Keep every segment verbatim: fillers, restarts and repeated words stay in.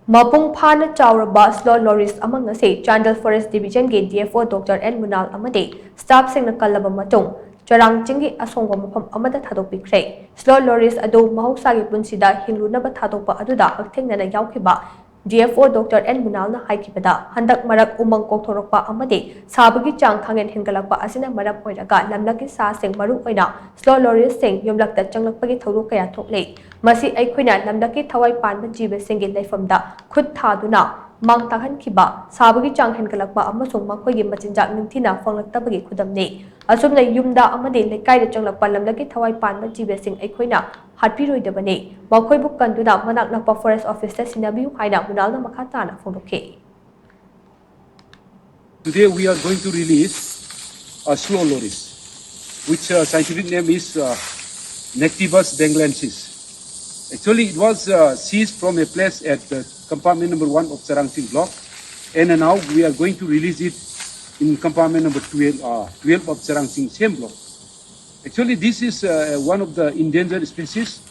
ꯃꯄꯨꯡ ꯐꯥꯅ ꯆꯥꯎꯔꯕ slow loris ꯑꯃ ꯉꯁꯤ ꯆꯥꯟꯗꯦꯜ Forest Division ꯒꯤ D F O Doctor N ꯃꯨꯅꯥꯜ ꯑꯃꯗꯤ staff ꯁꯤꯡꯅ ꯀꯜꯂꯕ ꯃꯇꯨꯡ ꯆꯔꯥꯡ ꯆꯤꯡꯒꯤ ꯑꯁꯣꯡꯕ ꯃꯐꯝ ꯑꯃꯗ ꯊꯥꯗꯣꯛꯄꯤꯈ꯭ꯔꯦ꯫ Slow loris ꯑꯗꯨ ꯃꯍꯧꯁꯥꯒꯤ ꯄꯨꯟꯁꯤꯗ ꯍꯤꯡꯂꯨꯅꯕ ꯊꯥꯗꯣꯛꯄ ꯑꯗꯨꯗ ꯍꯛꯊꯦꯡꯅꯅ ꯌꯥꯎꯈꯤꯕ D F O Doctor N ꯃꯨꯅꯥꯜꯅ ꯍꯥꯏꯈꯤꯕꯗ, ꯍꯟꯗꯛ ꯃꯔꯛ ꯎꯃꯪ ꯀꯣꯛꯊꯣꯔꯛꯄ ꯑꯃꯗꯤ ꯁꯥꯕꯒꯤ ꯆꯥꯡ ꯈꯪꯍꯦꯟ ꯍꯦꯟꯒꯠꯂꯛꯄ ꯑꯁꯤꯅ ꯃꯔꯝ ꯑꯣꯏꯔꯒ ꯂꯝꯂꯛꯀꯤ ꯁꯥꯁꯤꯡ, ꯃꯔꯨꯑꯣꯏꯅ slow loris ꯁꯤꯡ ꯌꯨꯝꯂꯛꯇ ꯆꯪꯂꯛꯄꯒꯤ ꯊꯧꯗꯣꯛ ꯀꯌꯥ ꯊꯣꯛꯂꯤ꯫ ꯃꯁꯤ ꯑꯩꯈꯣꯏꯅ ꯂꯝꯂꯛꯀꯤ ꯊꯋꯥꯏ ꯄꯥꯟꯕ ꯖꯤꯕꯁꯤꯡꯒꯤ ꯂꯩꯐꯝꯗ ꯈꯨꯠ ꯊꯥꯗꯨꯅ ꯃꯥꯡ ꯇꯥꯛꯍꯟꯈꯤꯕ, ꯁꯥꯕꯒꯤ ꯆꯥꯡ ꯍꯦꯟꯒꯠꯂꯛꯄ ꯑꯃꯁꯨꯡ ꯃꯈꯣꯏꯒꯤ ꯃꯆꯤꯟꯖꯥꯛ ꯅꯤꯡꯊꯤꯅ ꯐꯪꯂꯛꯇꯕꯒꯤ ꯈꯨꯗꯝꯅꯤ꯫ ꯑꯁꯨꯝꯅ ꯌꯨꯝꯗ ꯑꯃꯗꯤ ꯂꯩꯀꯥꯏꯗ ꯆꯪꯂꯛꯄ ꯂꯝꯂꯛꯀꯤ ꯊꯋꯥꯏ ꯄꯥꯟꯕ ꯖꯤꯕꯁꯤꯡ ꯑꯩꯈꯣꯏꯅ ꯍꯥꯠꯄꯤꯔꯣꯏꯗꯕꯅꯤ꯫ ꯃꯈꯣꯏꯕꯨ ꯀꯟꯗꯨꯅ ꯃꯅꯥꯛ ꯅꯛꯄ Forest Office ꯇ ꯁꯤꯟꯅꯕꯤꯌꯨ ꯍꯥꯏꯅ ꯃꯨꯅꯥꯜꯅ ꯃꯈꯥ ꯇꯥꯅ ꯐꯣꯡꯗꯣꯛꯈꯤ꯫ Today we are going to release a slow loris, which uh, scientific name is uh, Nactibus benglensis. Actually, it was uh, seized from a place at the compartment number one of Charangsing block, and now we are going to release it in compartment number twelve, uh, twelve of Charangsing same block. Actually, this is uh, one of the endangered species,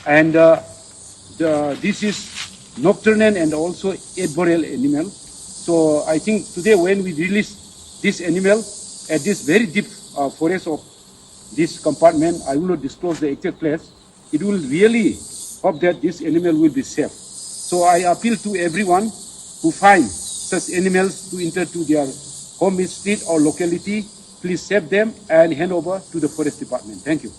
and uh, the, this is nocturnal and also arboreal animal. So I think today when we release this animal at this very deep uh, forest of this compartment, I will not disclose the exact place. It will really hope that this animal will be safe. So I appeal to everyone who find such animals to enter to their home street or locality, please save them and hand over to the forest department. Thank you.